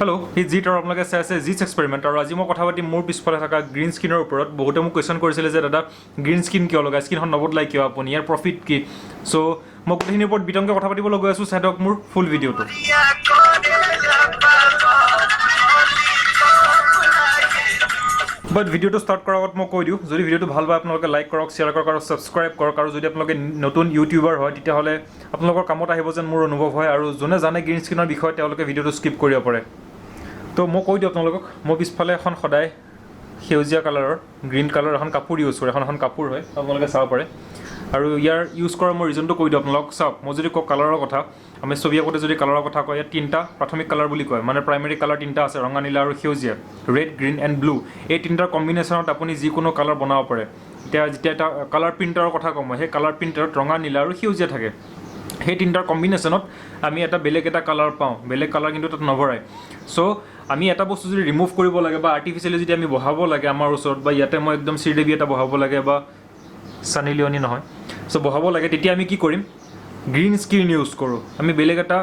Hello', ই জিত আৰু আপোনালোকে চাই আছে জিটছ এক্সপেৰিমেণ্ট। আৰু আজি মই কথা পাতিম মোৰ পিছফালে থকা গ্ৰীণ স্ক্ৰীনৰ ওপৰত। বহুতে মোক কুৱেশ্যন কৰিছিলে যে দাদা, গ্ৰীণ স্ক্ৰীন কিয় লগায়, স্ক্ৰীণখন নবদলাই কিয় আপুনি, ইয়াৰ প্ৰফিট কি? চ' মই গোটেইখিনিৰ ওপৰত বিতংকৈ কথা পাতিবলৈ গৈ আছোঁ। চাই থাকক মোৰ ফুল ভিডিঅ'টো। বাট ভিডিঅ'টো ষ্টাৰ্ট কৰাৰ আগত মই কৈ দিওঁ, যদি ভিডিঅ'টো ভাল পায় আপোনালোকে লাইক কৰক, শ্বেয়াৰ কৰক আৰু ছাবস্ক্ৰাইব কৰক। আৰু যদি আপোনালোকে নতুন ইউটিউবাৰ হয়, তেতিয়াহ'লে আপোনালোকৰ কামত আহিব যেন মোৰ অনুভৱ হয়। আৰু যোনে জানে গ্ৰীণ স্ক্ৰীনৰ বিষয়ে, তেওঁলোকে ভিডিঅ'টো স্কিপ কৰিব পাৰে। তো মই কৈ দিওঁ আপোনালোকক, মোৰ পিছফালে এখন সদায় সেউজীয়া কালাৰৰ, গ্ৰীণ কালাৰৰ এখন কাপোৰ ইউজ কৰোঁ। এখন এখন কাপোৰ হয়, আপোনালোকে চাব পাৰে। আৰু ইয়াৰ ইউজ কৰাৰ মই ৰিজনটো কৈ দিওঁ আপোনালোকক। চাওক, মই যদি কওঁ কালাৰৰ কথা, আমি ছবি আঁকোতে যদি কালাৰৰ কথা কয়, ইয়াত তিনিটা প্ৰাথমিক কালাৰ বুলি কয়, মানে প্ৰাইমেৰী কালাৰ তিনিটা আছে, ৰঙা, নীলা আৰু সেউজীয়া, ৰেড, গ্ৰীণ এণ্ড ব্লু। এই তিনিটাৰ কম্বিনেশ্যনত আপুনি যিকোনো কালাৰ বনাব পাৰে। এতিয়া যেতিয়া এটা কালাৰ প্ৰিণ্টাৰৰ কথা কওঁ মই, সেই কালাৰ প্ৰিণ্টাৰত ৰঙা, নীলা আৰু সেউজীয়া থাকে। সেই তিনিটাৰ কম্বিনেশ্যনত আমি এটা বেলেগ এটা কালাৰ পাওঁ, বেলেগ কালাৰ কিন্তু তাত নভৰাই। চ' আমি এটা বস্তু যদি ৰিমুভ কৰিব লাগে বা আৰ্টিফিচিয়েলি যদি আমি বহাব লাগে আমাৰ ওচৰত, বা ইয়াতে মই একদম শ্ৰীদেৱী এটা বহাব লাগে বা ছানী লিয়নি নহয়, চ' বহাব লাগে, তেতিয়া আমি কি কৰিম? গ্ৰীণ স্ক্ৰীণ ইউজ কৰোঁ। আমি বেলেগ এটা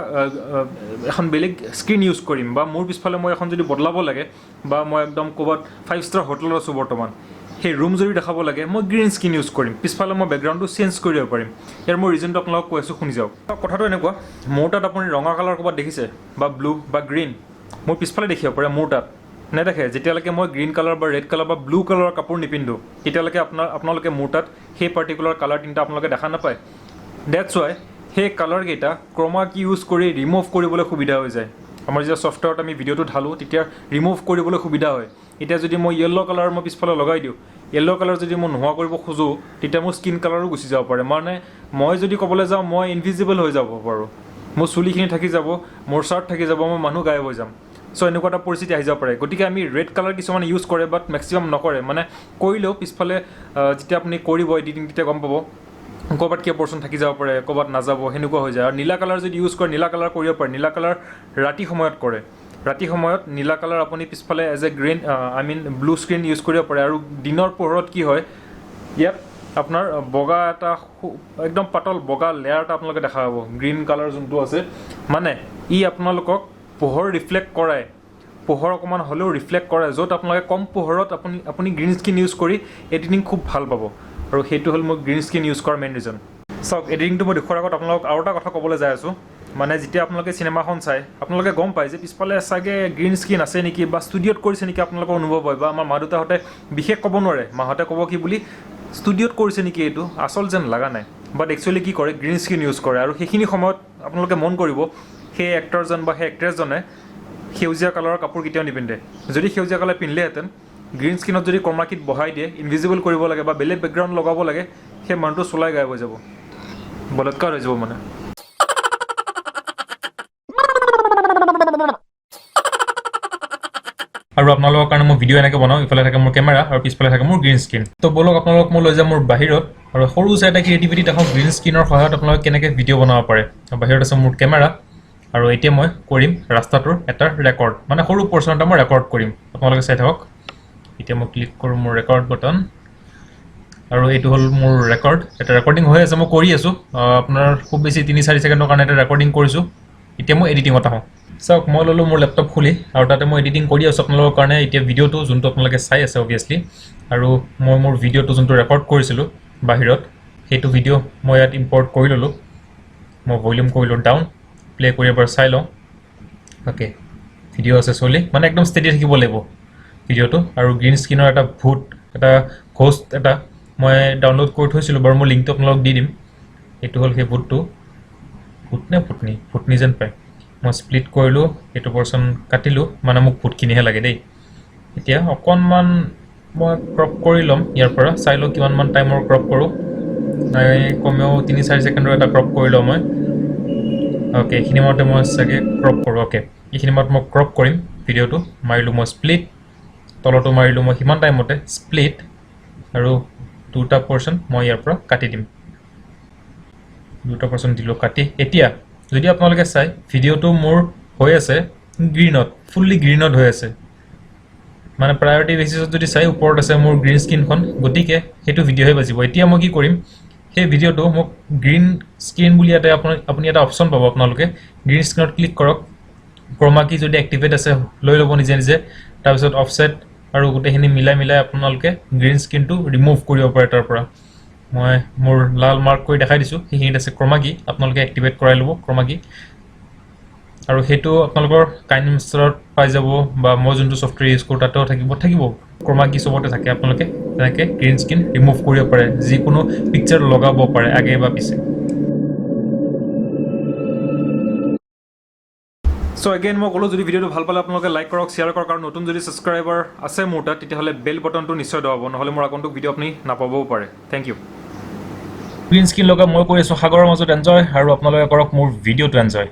এখন বেলেগ স্ক্ৰীণ ইউজ কৰিম। বা মোৰ পিছফালে মই এখন যদি বদলাব লাগে, বা মই একদম ক'ৰবাত 5 ষ্টাৰ হোটেলত আছোঁ বৰ্তমান, সেই ৰুম যদি দেখাব লাগে, মই গ্ৰীণ স্ক্ৰীণ ইউজ কৰিম। পিছফালে মই বেকগ্ৰাউণ্ডটো চেঞ্জ কৰি দিব পাৰিম। ইয়াৰ মই ৰিজনটো আপোনালোকক কৈ আছোঁ, শুনি যাওক। কথাটো এনেকুৱা, মোৰ তাত আপুনি ৰঙা কালাৰ ক'ৰবাত দেখিছে বা ব্লু বা গ্ৰীণ মোৰ পিছফালে দেখিব পাৰে? মোৰ তাত নেদেখে। যেতিয়ালৈকে মই গ্ৰীণ কালাৰ বা ৰেড কালাৰ বা ব্লু কালাৰৰ কাপোৰ নিপিন্ধোঁ, তেতিয়ালৈকে আপোনালোকে মোৰ তাত সেই পাৰ্টিকুলাৰ কালাৰ তিনিটা আপোনালোকে দেখা নাপায়। That's Y সেই কালাৰকেইটা ক্ৰমা কি ইউজ কৰি ৰিমুভ কৰিবলৈ সুবিধা হৈ যায়। আমাৰ যেতিয়া ছফ্টৱেৰত আমি ভিডিঅ'টো ঢালোঁ, তেতিয়া ৰিমুভ কৰিবলৈ সুবিধা হয়। এতিয়া যদি মই য়েল্ল' কালাৰ মই পিছফালে লগাই দিওঁ, য়েল্ল' কালাৰ যদি মই নোহোৱা কৰিব খোজোঁ, তেতিয়া মোৰ স্কিন কালাৰো গুচি যাব পাৰে। মানে মই যদি ক'বলৈ যাওঁ, মই ইনভিজিবল হৈ যাব পাৰোঁ। মোৰ চুলিখিনি থাকি যাব, মোৰ চাৰ্ট থাকি যাব, মই মানুহ গায়ব হৈ যাম। চ' এনেকুৱা এটা পৰিস্থিতি আহি যাব পাৰে। গতিকে আমি ৰেড কালাৰ কিছুমানে ইউজ কৰে, বাট মেক্সিমাম নকৰে। মানে কৰিলেও পিছফালে যেতিয়া আপুনি কৰিব এডিটিং, তেতিয়া গম পাব ক'ৰবাত কিবা পৰ্চন থাকি যাব পাৰে, ক'ৰবাত নাযাব, সেনেকুৱা হৈ যায়। আৰু নীলা কালাৰ যদি ইউজ কৰে, নীলা কালাৰ কৰিব পাৰে। নীলা কালাৰ ৰাতি সময়ত কৰে। ৰাতি সময়ত নীলা কালাৰ আপুনি পিছফালে as a green, I mean blue screen use কৰিব পাৰে। আৰু দিনৰ পোহৰত কি হয়, ইয়াত আপোনাৰ বগা এটা একদম পাতল বগা লেয়াৰ এটা আপোনালোকে দেখা পাব, গ্ৰীণ কালাৰ যোনটো আছে। মানে ই আপোনালোকক পোহৰ ৰিফ্লেক্ট কৰায়, পোহৰ অকণমান হ'লেও ৰিফ্লেক্ট কৰে, য'ত আপোনালোকে কম পোহৰত আপুনি গ্ৰীণ স্ক্ৰীণ ইউজ কৰি এডিটিং খুব ভাল পাব। আৰু সেইটো হ'ল মোৰ গ্ৰীণ স্ক্ৰীণ ইউজ কৰাৰ মেইন ৰিজন। চাওক, এডিটিংটো মই দেখুৱাৰ আগত আপোনালোকক আৰু এটা কথা ক'বলৈ যাই আছোঁ। মানে যেতিয়া আপোনালোকে চিনেমাখন চায়, আপোনালোকে গম পায় যে পিছফালে চাগে গ্ৰীণ স্ক্ৰীণ আছে নেকি বা ষ্টুডিঅ'ত কৰিছে নেকি, আপোনালোকৰ অনুভৱ হয়। বা আমাৰ মা দেউতাহঁতে বিশেষ ক'ব নোৱাৰে, মাহঁতে ক'ব কি বুলি, ষ্টুডিঅ'ত কৰিছে নেকি এইটো, আচল যেন লগা নাই। বাট একচুৱেলি কি কৰে? গ্ৰীণ স্ক্ৰীণ ইউজ কৰে। আৰু সেইখিনি সময়ত আপোনালোকে মন কৰিব, সেই এক্টৰজন বা সেই এক্ট্ৰেছজনে সেউজীয়া কালাৰৰ কাপোৰ কেতিয়াও নিপিন্ধে। যদি সেউজীয়া কালাৰ পিন্ধিলেহেঁতেন, গ্ৰীণ স্ক্ৰীণত যদি ক্ৰমাকিত বহাই দিয়ে, ইনভিজিবল কৰিব লাগে বা বেলেগ বেকগ্ৰাউণ্ড লগাব লাগে, সেই মানুহটো চলাই গায়ব হৈ যাব, বলাৎকাৰ হৈ যাব মানে। আৰু আপোনালোকৰ কাৰণে মই ভিডিঅ' এনেকৈ বনাওঁ। ইফালে থাকে মোৰ কেমেৰা আৰু পিছফালে থাকে মোৰ গ্ৰীণ স্ক্ৰীণ। তো ব'লক, আপোনালোকক মই লৈ যাম মোৰ বাহিৰত আৰু সৰু চাই এটা ক্ৰিয়েটিভিটি দেখাওঁ, গ্ৰীণ স্ক্ৰীণৰ সহায়ত আপোনালোকে কেনেকৈ ভিডিঅ' বনাব পাৰে। বাহিৰত আছে মোৰ কেমেৰা আৰু এতিয়া মই কৰিম ৰাস্তাটোৰ এটা ৰেকৰ্ড, মানে সৰু পৰ্চন এটা মই ৰেকৰ্ড কৰিম। আপোনালোকে চাই থাকক। এতিয়া মই ক্লিক কৰোঁ মোৰ ৰেকৰ্ড বটন আৰু এইটো হ'ল মোৰ ৰেকৰ্ড। এটা ৰেকৰ্ডিং হৈ আছে, মই কৰি আছোঁ। আপোনাৰ খুব বেছি 3-4 ছেকেণ্ডৰ কাৰণে এটা ৰেকৰ্ডিং কৰিছোঁ। এতিয়া মই এডিটিঙত আহোঁ। চাওক, মই ল'লোঁ মোৰ লেপটপ খুলি আৰু তাতে মই এডিটিং কৰি আছোঁ আপোনালোকৰ কাৰণে এতিয়া ভিডিঅ'টো, যোনটো আপোনালোকে চাই আছে অভিয়াছলি। আৰু মই মোৰ ভিডিঅ'টো যোনটো ৰেকৰ্ড কৰিছিলোঁ বাহিৰত, সেইটো ভিডিঅ' মই ইয়াত ইম্পৰ্ট কৰি ল'লোঁ। মই ভলিউম কৰিলোঁ ডাউন, প্লে' কৰি এবাৰ চাই লওঁ। অ'কে, ভিডিঅ' আছে চলি, মানে একদম ষ্টেডি থাকিব লাগিব ভিডিঅ'টো। আৰু গ্ৰীণ স্ক্ৰীণৰ এটা ভূত এটা, ঘোষ্ট এটা মই ডাউনলোড কৰি থৈছিলোঁ বাৰু, মই লিংকটো আপোনালোকক দি দিম। এইটো হ'ল সেই ভূতটো, ভূত নে ভূতনি, ভূতনি যেন পায়। মই স্প্লিট কৰিলোঁ, এইটো পৰ্চন কাটিলোঁ, মানে মোক ভূতখিনিহে লাগে দেই। এতিয়া অকণমান মই ক্ৰপ কৰি ল'ম ইয়াৰ পৰা। চাই লওঁ কিমানমান টাইমৰ ক্ৰপ কৰোঁ। কমেও 3-4 ছেকেণ্ডৰ এটা ক্ৰপ কৰি লওঁ মই। অ'কে, এইখিনি মতে মই চাগে ক্ৰপ কৰোঁ। অ'কে, এইখিনি মত মই ক্ৰপ কৰিম ভিডিঅ'টো। মাৰিলোঁ মই স্প্লিট, তলতো মাৰিলোঁ মই সিমান টাইমতে স্প্লিট আৰু দুটা পৰ্চন মই ইয়াৰ পৰা কাটি দিম। দুটা পৰ্চন দিলোঁ কাটি। এতিয়া যদি আপোনালোকে চাই, ভিডিঅ'টো মোৰ হৈ আছে গ্ৰীণত, ফুল্লি গ্ৰীণত হৈ আছে। মানে প্ৰায়ৰিটি বেচিছত যদি চাই, ওপৰত আছে মোৰ গ্ৰীণ স্ক্ৰীণখন, গতিকে সেইটো ভিডিঅ'হে বাজিব। এতিয়া মই কি কৰিম? সেই ভিডিঅ'টো মোক গ্ৰীণ স্ক্ৰীণ বুলি ইয়াতে আপুনি এটা অপশ্যন পাব। আপোনালোকে গ্ৰীণ স্ক্ৰীণত ক্লিক কৰক। ক্ৰমাকি যদি এক্টিভেট আছে, লৈ ল'ব নিজে নিজে। তাৰপিছত অফছেট আৰু গোটেইখিনি মিলাই মিলাই আপোনালোকে গ্ৰীণ স্ক্ৰীনটো ৰিমুভ কৰিব পাৰে তাৰ পৰা। মই মোৰ লাল মাৰ্ক কৰি দেখাই দিছোঁ, সেইখিনিত আছে ক্ৰমাকি। আপোনালোকে এক্টিভেট কৰাই ল'ব ক্ৰমাকি আৰু সেইটো আপোনালোকৰ কাইনমাষ্টাৰত পাই যাব বা মই যোনটো ছফ্টৱেৰ ইউজ কৰোঁ তাতেও থাকিব। ক্ৰমাকি চবতে থাকে। আপোনালোকে তেনেকৈ গ্ৰীণ স্ক্ৰীন ৰিমুভ কৰিব পাৰে, যিকোনো পিকচাৰ লগাব পাৰে আগে বা পিছে। চ' এগেইন মই ক'লোঁ, যদি ভিডিঅ'টো ভাল পালে আপোনালোকে লাইক কৰক, শ্বেয়াৰ কৰক আৰু নতুন যদি ছাবস্ক্ৰাইবাৰ আছে মোৰ তাত, তেতিয়াহ'লে বেল বটনটো নিশ্চয় দবাব, নহ'লে মোৰ আগন্তুক ভিডিঅ' আপুনি নাপাবও পাৰে। Thank you. Green screen লগাই মই কৰি আছোঁ সাগৰৰ মাজত এনজয় আৰু আপোনালোকে কৰক মোৰ ভিডিঅ'টো এনজয়।